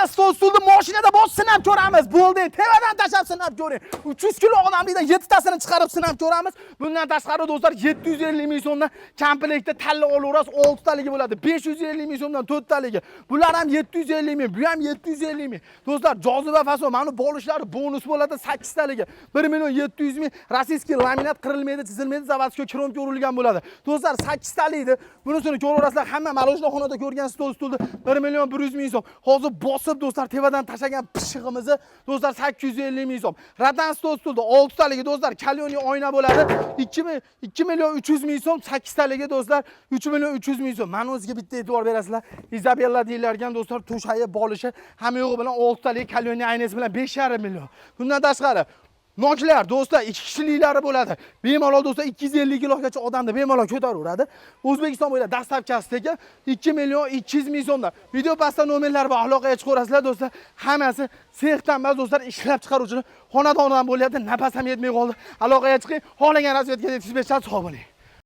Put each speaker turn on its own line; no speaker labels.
Rotan stol stulni mashinada bosib sinab ko'ramiz. Bo'ldi, tevadan tashlab sinab ko'ring. 300 kilo odamlikdan 7 tasini chiqarib sinab ko'ramiz. Bundan tashqari, do'stlar, 750 ming so'mdan komplektda tanla olaverasiz, 6 taligi bo'ladi. 550 ming so'mdan 4 taligi. Bular ham 750 ming, bu ham 750 ming. Do'stlar, joziba fason, mana bu bolishlari bonus bo'ladi, 8 taligi. 1 million 700 ming, российский laminat, qirilmaydi, chizilmaydi, заводской кромка urilgan bo'ladi. Do'stlar, 8 talikni bunisini ko'raverasizlar, hamma мороженое ko'rgan stol stulni 1 million 100 ming so'm. Hozir bosib, do'stlar, tevadan tashlagan pishig'imizni, do'stlar, 850 ming so'm. Rotan stol stulni 6 taligi, do'stlar, каленый oyna bo'ladi. 2 2 million 300 ming so'm, 8 taligi, do'stlar, 3 million 300 ming so'm. Mana o'ziga bitta e'tibor berasizlar. Izabella deyilargan, do'stlar, to'shagi, bolishi hamma yo'g'i bilan 6 talik каленый oynasi bilan 5,5 million. Bundan tashqari noklar, do'stlar, ikki kishiliklari bo'ladi. Bemalol, do'stlar, 250 kilogacha odamni bemalol ko'taraveradi. O'zbekiston bo'ylab доставка si tekin, 2 million 200 ming so'mdan. Video pastda nomerlar bor, aloqaga chiqaverasizlar, do'stlar. Hammasi sexdan emas, do'stlar, ishlab chiqaruvchini xonadonidan bo'lyapti. Nafas ham yetmay qoldi. Aloqaga chiqing, xohlagan расцветка yetkazib berishadi, sog' bo'ling.